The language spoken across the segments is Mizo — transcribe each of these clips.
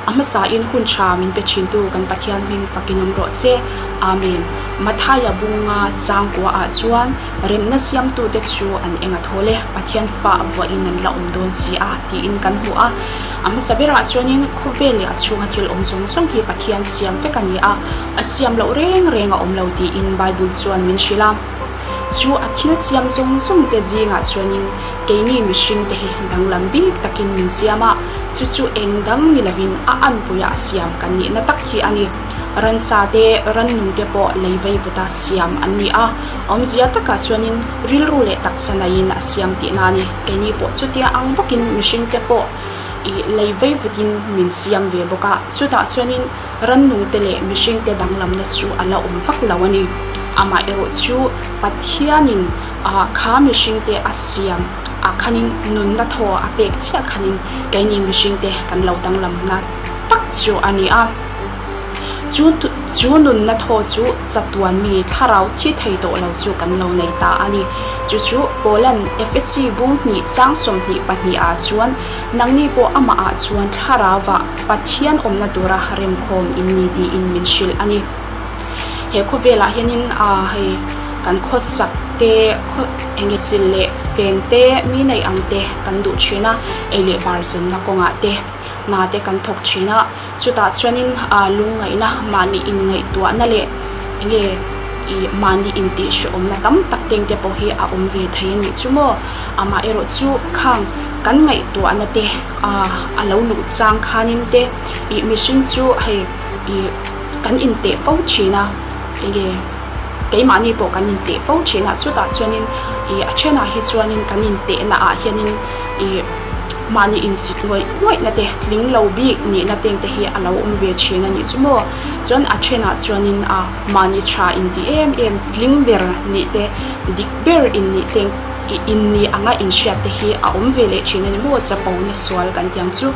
A hmasain hun tha min pe thintu kan Pathian hming fakin awm rawh se. Amen. Mathaia bunga changkua ah chuan remna siamtute chu an eng a thawl e, Pathian fa a vuahin an la awm dawn si a tiin kan hmu a. A hmasa berah chuanin khawvel leh a chhunga thil awm zawng zawng hi Pathian siam vek a ni a, a siam loh reng reng a awm lo tiin Bible chuan min hrilh a. Chu a thil siam zawng zawng te zingah chuanin keini mihring te hi danglam bik takin min siam a, chu chu eng dang ni lovin a anpuia a siam kan nihna tak hi a ni. Ransa te, rannung te pawh lei veivuta siam an ni a, awmzia takah chuanin rilru leh taksa naiin a siam tihna a ni. Keini pawh chutia ang bawkin mihring te pawh ih lei veivutin min siam ve bawk a, chutah chuanin Rannung te leh mihring te danglamna chu a la awm vak lo a ni. Amaherawh chu Pathianin ah kha mihring te a siam ah khanin nunna thaw a pek chiah khanin keini mihring te kan lo danglamna tak chu a ni a. Chu chu nunna thaw chu chatuan mi thlarau thi thei tawh lo chu kan lo nei ta a ni. Chu chu Paulan Efesi bung hnih chang 22 ah chuan Nangni pawh amah ah chuan thlarau ah Pathian awmna tura remkhawm in ni tiin min hrilh a ni. He khawvelah hianin ah hei kan khawsak te, khaw enge sil leh feng te, mi neih ang te kan duh thin a, ei leh bar zawnna kawngah te hna te kan thawk thin a, chutah chuanin ah lungngaihna mahni inngaihtuahna leh enge ih mahni intihhrehawmna tam tak teng te pawh hi a awm ve thei a nih chu maw. Amaherawhchu khang kan ngaihtuahna te ah a lo luh chang khanin te ih mihring chu hei ih kan inteh fo thin a enge keimahni pawh kan inteh fo thin a chutah chuanin ih a thenah hi chuanin kan intehna ah hianin ih mahni insit ngawih ngawih na te tling lo bik nihna teng te hi a lo awm ve thin a nih chu maw chuan a thenah chuanin a mahni tha intih em em tling ber nih te dik ber in nih teng I in ni anga inhriat te hi a awm ve leh thin a ni maw? Chapo na sual kan tih ang chu.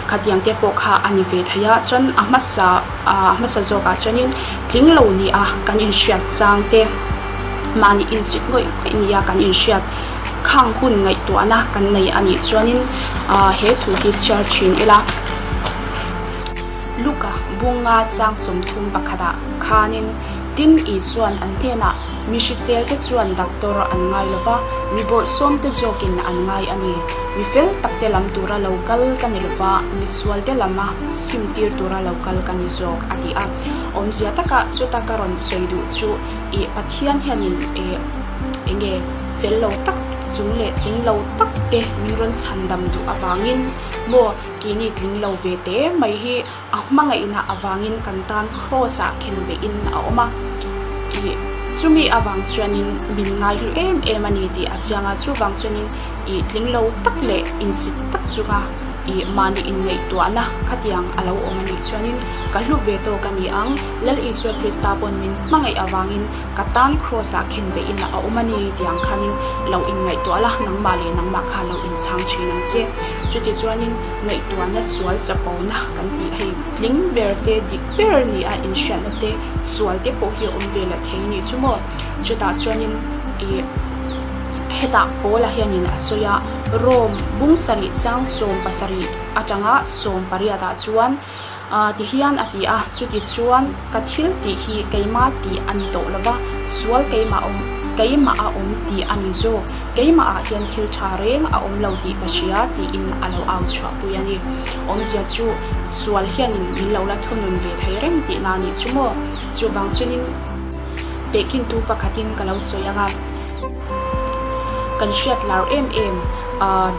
Khatiang te pawh kha a ni ve thei a, chuan a hmasa a hmasa zawkah chuanin tling lo ni a kan inhriat chang te, mahni insit ngawih ngawih ni a kan inhriat khang hun ngaihtuahna kan nei a nih chuanin he thu hi chhiar thin ila. Luka bunga chang 31ah khanin tin Isuan an hnenah Mi hrisel te chuan doctor an ngai lo va, mi bawrhsawm te zawkin an ngai a ni. Mi fel tak te lam tura lo kal ka ni lo va, mi sual te lama sim tir tura lo kal ka ni zawk, a ti a. Awmzia taka chuta ka rawn sawi duh chu ih Pathian hianin eh enge fel lo tak chung leh tling lo tak te min rawn chhandam duh avangin maw keini tling lo ve te mai hi A hmangaihna avangin kan tan Kraws ah khen behin a awm a, ih chumi avang chuanin min ngaihlu em em a ni tih a chiang a, chuvang chuanin ih tling lo tak leh insit tak chunga ih mahni inngaihtuahna khatiang a lo awm a nih chuanin ka hlu ve tawk a ni ang, Lal Isua Krista pawn min hmangaih avangin ka tan Kraws ah khen behin a awm a ni tih ang khanin lo inngaihtuah la, nangmah leh nangmah kha lo inchhang thin ang che. Chutichuanin. Ngaihtuahna sual chapona kan tih hei tling ber te dik ber ni a inhriatna te sual te pawh hi a awm ve la thei nih chu maw. Chutah chuanin ih hetah Paula hianin a sawi a, Rome bung sarih chang 70 atanga 18 ah chuan ah tihian a ti a, chuti chuan ka thil tih hi keimah tih a ni tawh lova, sual keimah awm keimah a awm tih a ni zawk. Keimah ah hian thil tha reng a awm lo tih ka hria tiin a lo au chhuah pui a ni. Awmzia chu sual hianin min lo la thunun ve thei reng tihna a nih chu maw? Chuvang chuanin tehkhintu pakhatin ka lo sawi ang a. Kan hriat lar em em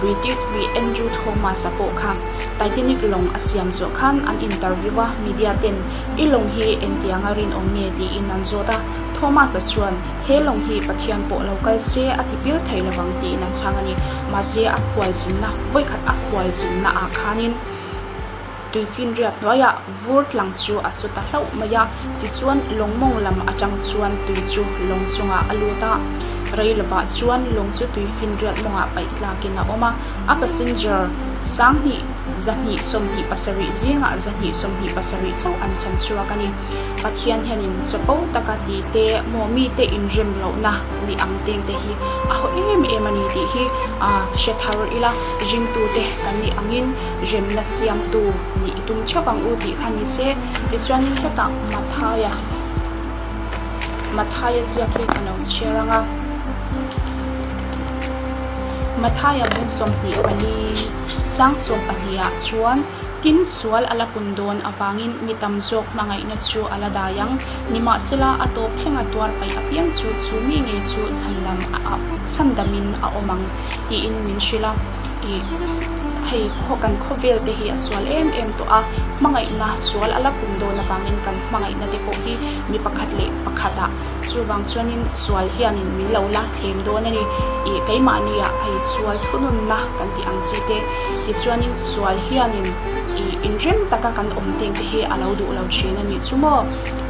British mi Andrew Thomas-a pawh kha Titanic lawng a siam zawh khan an interview a, media ten i lawng hi engtianga rinawm nge tiin an zawt a, Thomas-a chuan He lawng hi Pathian pawh lo kal se a ti pil thei lovang tiin an chhang a ni. Mahse a khual zinna, vawikhat a khual zinna ah khanin tuifinriat hnuaiah vur tlang chu a su ta hlauh mai a, tichuan lawng mawng lam atang chuan tui chu lawng chungah a lut a. Rei lovah chuan lawng chu tuifinriat mawngah paih tlakin a awm a, a passenger 1000 127 zingah 127 chauh an chhan chhuak a ni. Pathian hianin chapo taka ti te maw mite inrem lohna ni ang teng te hi a haw em em a ni tih hi hre thar ila, ringtute kan nih angin remna siamtu nih i tum theuh ang u tih kha ni se. Tichuanin hetah Mathaia Mathaia ziak hi ka lo chhiar ang a, Mathaia bung 24 sang 12 ah chuan tin sual a la pun dawn avangin mi tam zawk hmangaihna chu a la dai ang, nimahsela a tawp thlenga tuar paih apiang chu chu mi ngei chu chhandam chhandamin a awm ang tiin min hrilh a, ih hei khaw kan khawvel te hi a sual em em tawh a, hmangaihna sual a la pun dawn avangin kan hmangaihna te pawh hi mi pakhat leh pakhat ah chuvang chuanin sual hianin min lo la thlem dawn a ni, ih keimahni ah hei sual thununna kan tih ang chi te tichuanin sual hianin ih inrem taka kan awm teng te hi a lo duh lo thin a nih chu maw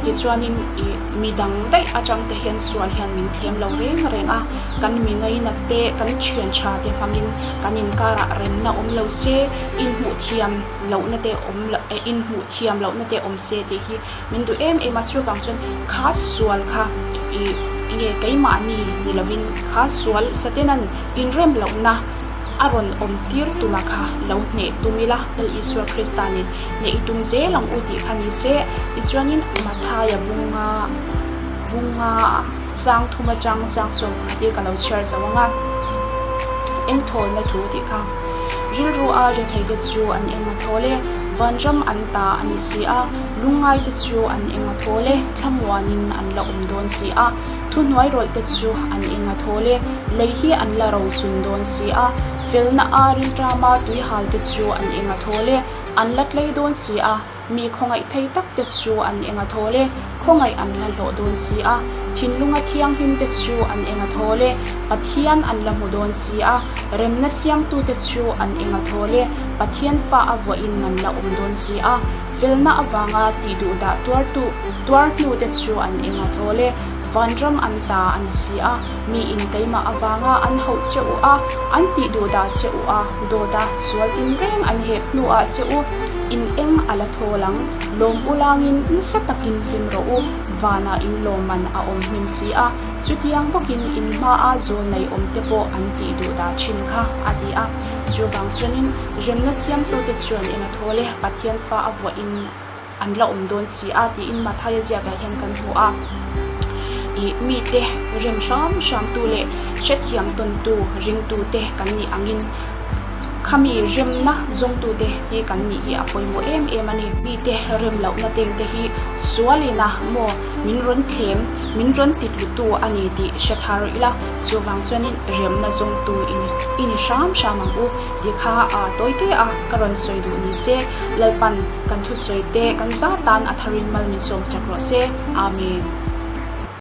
tichuanin ih mi dang daih atang te hian sual hian min thlem lo reng reng a kan mi ngainat te kan thian tha te hmangin kan inkarah remna awm lo se inhmuh thiam lohna te awm loh eh inhmuh thiam lohna te awm se tih hi min duh em em a chuvang chuan kha sual kha ih enge keimahni ni lovin kha sual Satanan inrem lohna a rawn awm tir tuma kha lo hneh tum ila Lal Isua Krista nen hneh i tum zel ang u tih kha ni se tichuanin Mathaia bunga bunga chang thum atang chang sawm pakhat hi ka lo chhiar zo ang a engthawlna thu tih kha rilru a rethei te chu an eng a thawl e vanram an ta a ni si a lungngai te chu an eng a thawl e thlamuanin an la awm dawn si a thuhnuai rawlh te chu an eng a thawl e lei hi an la ro chun dawn si a felna a rilṭama tuihal te chu an eng a thawl e an la tlei dawn si a. Mi khawngaih thei tak te chu an eng a thawl e, khawngaih an la hlawh dawn si a. Thinlunga thianghlim te chu an eng a thawl e, Pathian an la hmu dawn si a. Remna siamtu te chu an eng a thawl e, Pathian fa a vuahin an la awm dawn si a. Felna avanga tih duhdah tuartu tuar hnu te chu an eng a thawl e, vanram an ta a ni si a. Miin keimah avanga an hauh che u a, an tih duhdah che u a, dawta sual tinreng an hek hnuah che u. In eng a la thawl ang, lawm u langin nasa takin hlim rawh u, vanah in lawmman a awm hnim si a, chutiang bawkin in hmaa zawl nei awm te pawh an tih duh dah thin kha, a ti a. Chuvang chuanin remna siamtute chuan eng a thawl e, Pathian fa a vuahin an la awm dawn si a, tiin Mathaia ziakah hian kan hmu a. Ih, mite rem hram hramtu leh hrethiam tawntu ringtute kan nih angin, Khami remna zawngtute hi kan nih hi a pawimawh em em a ni. Mite rem lohna tengte hi sualina maw min rawn thlem, min rawn titlutu a ni tih hre thar ila, chuvang chuanin remna zawngtu i ni hram hram ang u tih kha a tawi te a ka rawn sawi duh ni se, Lalpan kan thusawi te kan za tan a tharin mal min sawm chak rawh se. Amen.